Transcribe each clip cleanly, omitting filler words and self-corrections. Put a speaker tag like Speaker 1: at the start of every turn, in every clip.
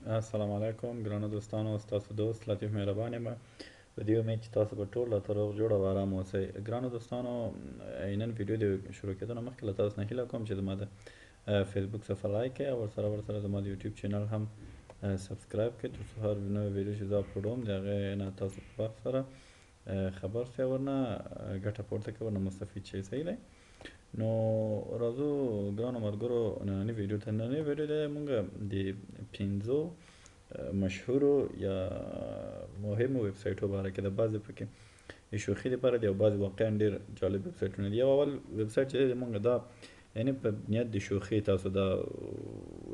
Speaker 1: السلام علیکم ګرانو دوستانو، ستاسو دوست لطیف مهربان یم. په دې امید چې تاسو به ټول راته روغ جوړ او ارام اوسئ. ګرانو دوستانو، نن ویډیو د شروع کېدو نه مخکې له تاسو نه هیله کوم چې زما د فیسبوک صفحه لایک کړئ او ورسره زما د یوټیوب چینل هم subscribe کړئ، تر څو هر نوې ویډیو چې زه اپلوډوم د هغې نه تاسو په وخت سره خبر شئ، ورنه ګټه پورته کړئ، ورنه مستفید شئ. صحیح دی؟ نو راځو ګرانو ملګرو نننۍ ویډیو ته. نننۍ ویډیو ده مونږ د پنځو مشهورو یا مهمو ویب سایټو باره کې ده. بعضې پکې د شوخي دپاره دي او بعضې واقعا ډېر جالب ویب سایټونه دي. یو اول ویب سایټ چې دی مونږ دا یعنی په نیت د شوخي تاسو دا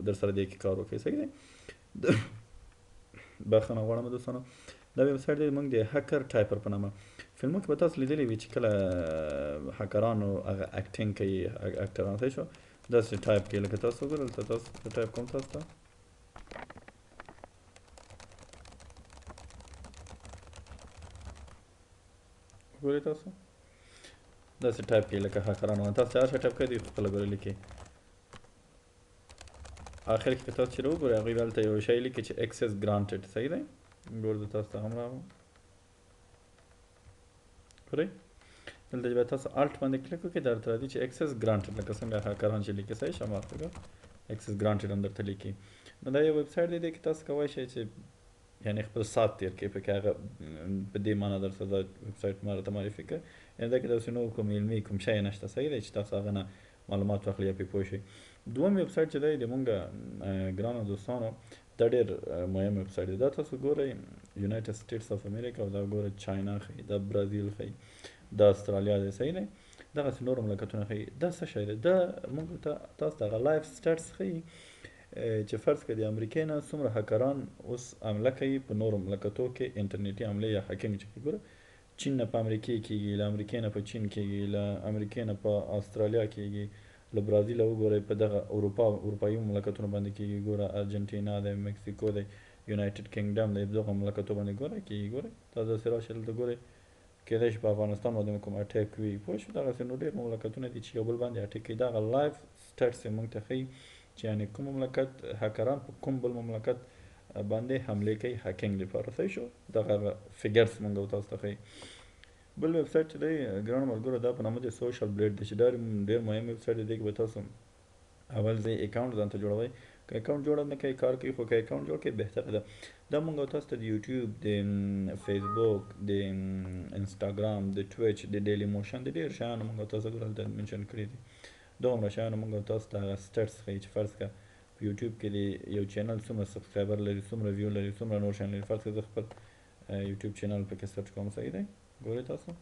Speaker 1: در سره دې کې کار وکړئ. صحیح دی؟ بخښنه غواړم دوستانو. دا ویب سایټ دی مونږ د هکر ټایپر په نامه. فلمو کې به تاسو لیدلی وي چې کله هکرانو هغه acting کوي، اکټران، صحیح شو، داسې ټایپ کوي. لکه تاسو وګورئ دلته تاسو ټایپ کوم تاسو ته وګورئ، تاسو داسې ټایپ کوي لکه هکرانو. تاسو چې هر شی ټایپ کوئ دوی خپله ګورئ لیکي. آخر کې که تاسو چې وګورئ هغوی به هلته یو شی لیکي چې access granted. صحیح دی؟ ګور زه تاسو ته هم راغلم. ګورئ دلته چې به تاسو Alt باندې کلیک وکړئ درته راځي چې access granted، لکه څنګه هکران چې لیکي. صحیح شو؟ ماته access granted هم درته لیکي. نو دا یو ویب سایټ دی، دې کې تاسو کولی شئ چې یعنی خپل ساعت تېر کړئ پکې. هغه په دې معنا در سره دا ویب سایټ ما راته معرفي کړ، یعنی دا کې داسې نور کوم علمي کوم شی نشته. صحیح دی؟ چې تاسو هغه نه معلومات واخلئ یا پرې پوه شئ. دوم ویب سایټ چې دی د مونږ ګرانو دوستانو دا ډېر مهم ویب سایټ دی. دا تاسو ګورئ United States of America، او دا ګورئ چاینا ښیي، دا برازیل ښیي، دا استرالیا دی. صحیح دی؟ دغسې نور مملکتونه ښیي. دا څه شی دی؟ دا مونږ ته تاسو ته هغه live stats ښیي چې فرض کړئ د امریکې نه څومره هکران اوس حمله کوي په نورو مملکتو کې، انټرنیټي حملې یا hacking چې کوي. ګوره چین نه په امریکې کېږي، له امریکې نه په چین کېږي، له امریکې نه په استرالیا کېږي، له برازیله وګورئ په دغه اروپایي مملکتونو باندې کېږي. ګوره ارجنټینا دی، مکسیکو دی، United Kingdom دی، دغو مملکتو باندې ګوره کېږي. ګورئ تاسو داسې راشئ دلته ګورئ کېدای شي په افغانستان باندې کوم attack وي. پوه شو؟ دغسې نو ډېر مملکتونه دي چې یو بل باندې attack کوي. دغه live stats یې موږ ته ښیي چې یعنې کوم مملکت هکران په کوم بل مملکت باندې حملې کوي hacking دپاره. صحیح شو؟ دغه figures موږ تاسو ته ښیي. بل ویب سایټ چې دی ګرانو ملګرو دا په نامه د Social Blade دی چې دا ډېر مهم ویب سایټ دی. دې کې به تاسو اول ځای account ځان ته جوړوئ. که account جوړ نه کړئ کار کوي، خو که account جوړ کړئ بهتره ده. دا موږ تاسو ته د یوټیوب، د فیسبوک، د انسټاګرام، د ټویچ، د ډیلی موشن، د ډېر شیانو موږ تاسو ګورئ دلته mention کړي دي. دغومره شیانو موږ تاسو ته هغه stats ښیي چې فرض کړه په یوټیوب کې د یو چینل څومره subscriber لري، څومره view لري، څومره نور شیان لري. فرض کړه زه خپل یوټیوب چینل پکې search کوم. صحیح دی؟ ګورئ تاسو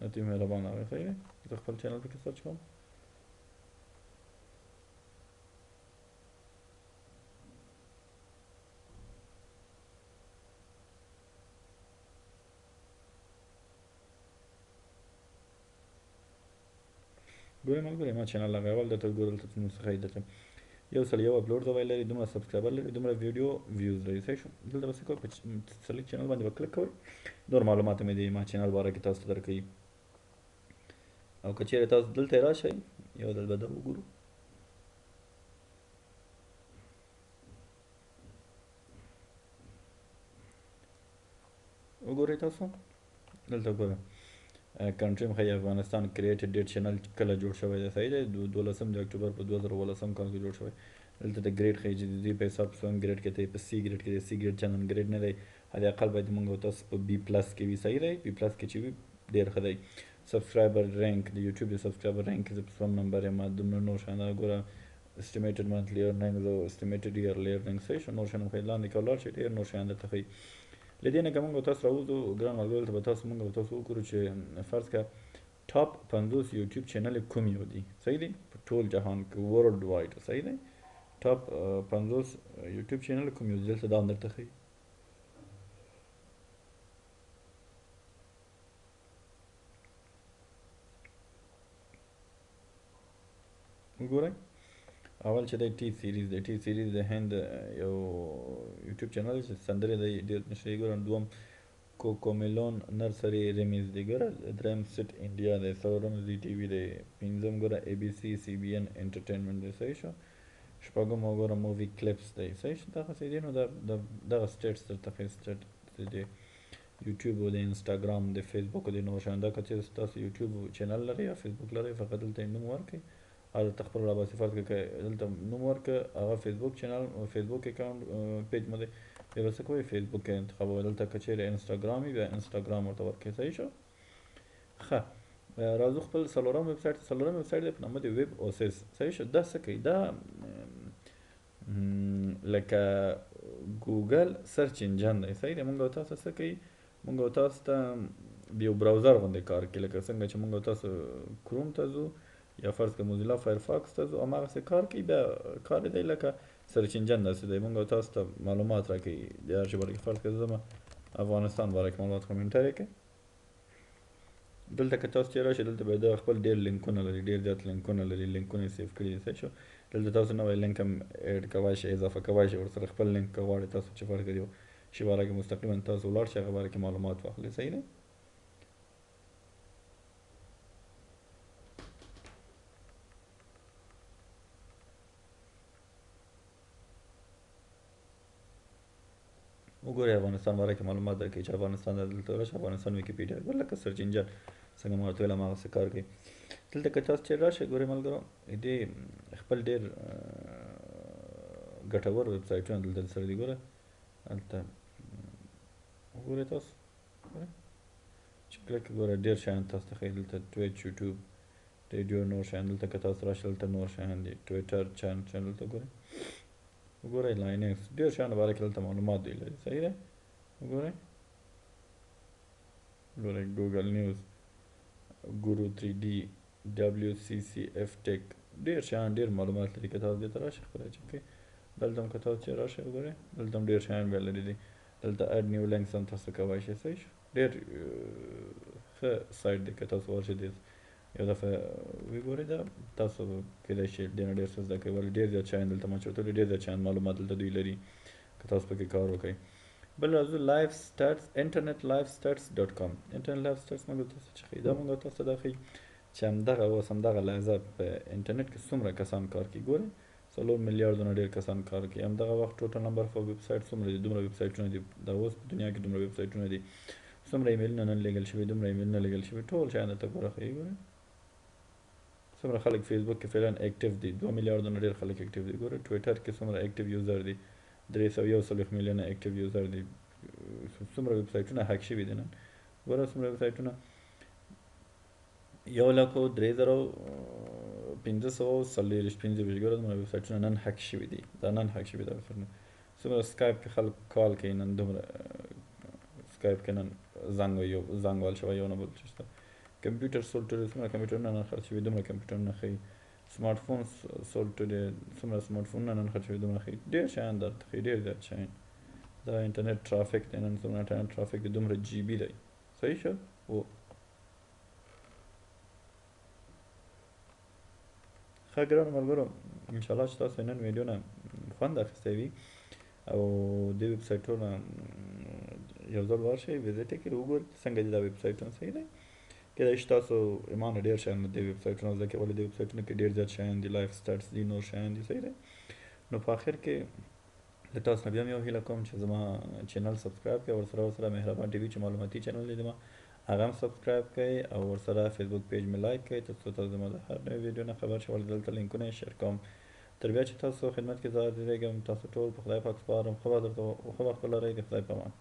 Speaker 1: لطیف مهربان راغی. صحیح دی؟ زه خپل چینل پکې search کوم. ګورئ ملګري ما چینل راغی. اول درته ګورئ دلته څومره څه ښیي. دلته 101 اپلوډ ځای لري، دومره subscriber لري، دومره ویډیو views لري. صحیح شو؟ دلته به څه کوئ، په select channel باندې به کلیک کوئ، نور معلومات مې د ما چینل باره کې تاسو ته درکوي. او که چیرې تاسو دلته راشئ یو ځل به دا وګورو. وګورئ تاسو دلته ګورئ country هم ښیي افغانستان، created date channel کله جوړ شوی دی. صحیح دی؟ 12 د اکتوبر په 2018 کال کې جوړ شوی. دلته د grade ښیي چې د دوی په حساب څوم grade کې دی، په C grade کې دی. C grade چندان grade نه دی، حد اقل باید موږ او تاسو په B plus کې وي. صحیح دی؟ B plus کې چې وي ډېر ښه دی. subscriber rank، د یوټیوب د subscriber rank زه په څوم نمبر یم، دومره نور شیان دا ګوره. estimated monthly earnings او estimated yearly earnings. صحیح شو؟ نور شیان هم ښیي. لاندې که ولاړ شئ ډېر نور شیان درته ښیي. له دې نه که موږ تاسو راوځو ګران ملګرو، دلته به تاسو موږ او تاسو وګورو چې فرض کړه top 50 یوټیوب چینل کوم یو دی. صحیح دی؟ په ټول جهان کې worldwide. صحیح دی؟ top 50 یوټیوب چینل کوم یو دی، دلته دا هم درته ښیي. وګورئ اول چې دی T Series دی. T Series د هند یو یوټیوب چینل دی چې سندرې دی ډېر نشرېږي. ګورم دوم Cocomelon Nursery Rhymes دی. ګوره دریم SIT India دی، څلورم Zee TV دی، پنځم ګوره ای بي سي سی بي ان انټرټینمنټ دی. صحیح شو؟ شپږم وګوره Movie Clips دی، صحیح شو. دغسې دي. نو دغه stats درته ښیي، stat د یوټیوب او د انسټاګرام د فیسبوک او د نور شیان. دا که چېرې ستاسو یوټیوب channel لرئ یا فیسبوک لرئ، فقط دلته یې نوم ورکړئ، هغه درته خپل راباسي. فرض کړئ که دلته نوم ورکړه، هغه فیسبوک channel، فیسبوک account page مو دی، بیا به څه کوئ؟ فیسبوک یې انتخابوئ. دلته که چېرې انسټاګرام وي، بیا انسټاګرام ورته ورکړئ، صحیح شو. ښه، راځو خپل څلورم ویب سایټ. څلورم ویب سایټ دی په نامه د WebOasis، صحیح شو. دا څه کوي؟ دا لکه ګوګل search engine دی، صحیح دی. مونږ او تاسو څه کوي؟ مونږ او تاسو ته د یو browser غوندې کار کوي، لکه څنګه چې مونږ او تاسو کروم ته ځو یا فرض کړه Mozilla Firefox ته ځو، هماغسې کار کوي. بیا کار دی لکه search engine داسې دی، مونږ او تاسو ته معلومات راکوي د هر شي باره کې. فرض کړه زه ځم افغانستان باره کې معلومات کوم، enter یې کړئ. دلته که تاسو چې راشئ، دلته به دا خپل ډېر لینکونه لري، ډېر زیات لینکونه لري، لینکونه یې save کړي دي، صحیح شو. دلته تاسو نوی لینک هم add کوی شئ، اضافه کوی شئ ورسره خپل لینک که غواړئ تاسو، چې فرض کړئ یو شي باره کې مستقیما تاسو ولاړ شئ، هغه باره کې معلومات واخلئ، صحیح دی. وګورئ افغانستان باره کې معلومات درکوي چې افغانستان دلته راشه، افغانستان ویکیپیډیا ګوره، لکه search engine څنګه ما ورته ویل هماغسې کار کوي. دلته که تاسو چېرې راشئ، ګورئ ملګرو، دې خپل ډېر ګټور ویب سایټونه دلته سره دي. ګوره هلته وګورئ تاسو، ګورئ چې کلک ګوره ډېر شیان تاسو ته ښیي. دلته Twitch، یوټیوب، ریډیو، نور شیان. دلته که تاسو راشئ، دلته نور شیان دي، ټویټر چینل دلته ګورئ، وګورئ Linux، ډېر شیانو باره کې دلته معلومات دوی لري، صحیح دی. وګورئ، ګورئ Google News، Guru 3D، WCCF Tech، ډېر شیان، ډېر معلومات لري. که تاسو دې ته راشئ خپله چک کړئ. دلته هم که تاسو چې راشئ وګورئ، دلته هم ډېر شیان بیا لري دي. دلته add new links هم تاسو کوی شئ، صحیح شو. ډېر ښه سایټ دی، که تاسو ورشئ دې یو دفعه وګورئ، دا تاسو کېدای شي دې نه ډېر څه زده کړئ. ولې ډېر زیات شیان دلته ما چېرته ډېر زیات شیان معلومات دلته دوی لري که تاسو پکې کار وکړئ. بل راځو live stats، Internet Live Stats dot com. Internet Live Stats موږ تاسو چې ښیي، دا موږ تاسو ته دا ښیي چې همدغه اوس همدغه لحظه په انټرنیټ کې څومره کسان کار کوي. ګورئ 4 میلیارډو نه ډېر کسان کار کوي. همدغه وخت total number of website څومره دي، دومره ویب سایټونه دي دا اوس په دنیا کې، دومره ویب سایټونه دي، څومره ایمیلونه نن لېږل شوي، دومره ایمیلونه لېږل شوي، ټول شیان درته ګوره ښیي. ګورئ څومره خلک فیسبوک کې فعلا active دي، 2 میلیارډو نه ډېر خلک active دي. ګوره ټویټر کې څومره active user دي، 341 میلیونه active user دي. څومره ویب سایټونه هک شوي دي نن، ګوره څومره ویب سایټونه، 1,03,524 25. ګوره دومره ویب سایټونه نن هک شوي دي، دا نن هک شوي دا ویب سایټونه. څومره سکایپ کې خلک call کوي نن، دومره سکایپ کې نن زنګ یو زنګ وهل شوی یو نه بل چېرته. Computer sold today، څومره کمپیوټرونه نن خرڅ شوي، دومره کمپیوټرونه ښیي. Smart phone sold today، څومره سمارټ فونونه نن خرڅ شوي، دومره ښیي. ډېر شیان درته ښیي، ډېر زیات شیان. دا انټرنیټ traffic دی نن، څومره انټرنیټ traffic دی، دومره GB دی، صحیح شو. و ښه ګرانو ملګرو، انشاءالله چې تاسو نن ویډیو نه خوند اخیستی وي او دې ویب سایټونه یو ځل ورشئ، visit یې کړئ، وګورئ څنګه دي دا ویب سایټونه، صحیح دی. کېدای شي تاسو ما نه ډېر شیان له دې ویب سایټونو زده کړئ، ولې دې ویب سایټونو کې ډېر زیات شیان دي، live stats دي، نور شیان دي، صحیح دی. نو په آخر کې له تاسو نه بیا هم یو هیله کوم چې زما channel subscribe کړئ، ورسره مهربان ټي وي چې معلوماتي channel دی زما، هغه هم subscribe کړئ، او ورسره فیسبوک page مې like کړئ، تر څو تاسو زما د هر نوې ویډیو نه خبر شئ. ولې دلته لینکونه یې share کوم. تر بیا چې تاسو خدمت کې زه حاضرېږم، تاسو ټول په خدای پاک سپارم. ښه وخت ولرئ، د خدای په امان.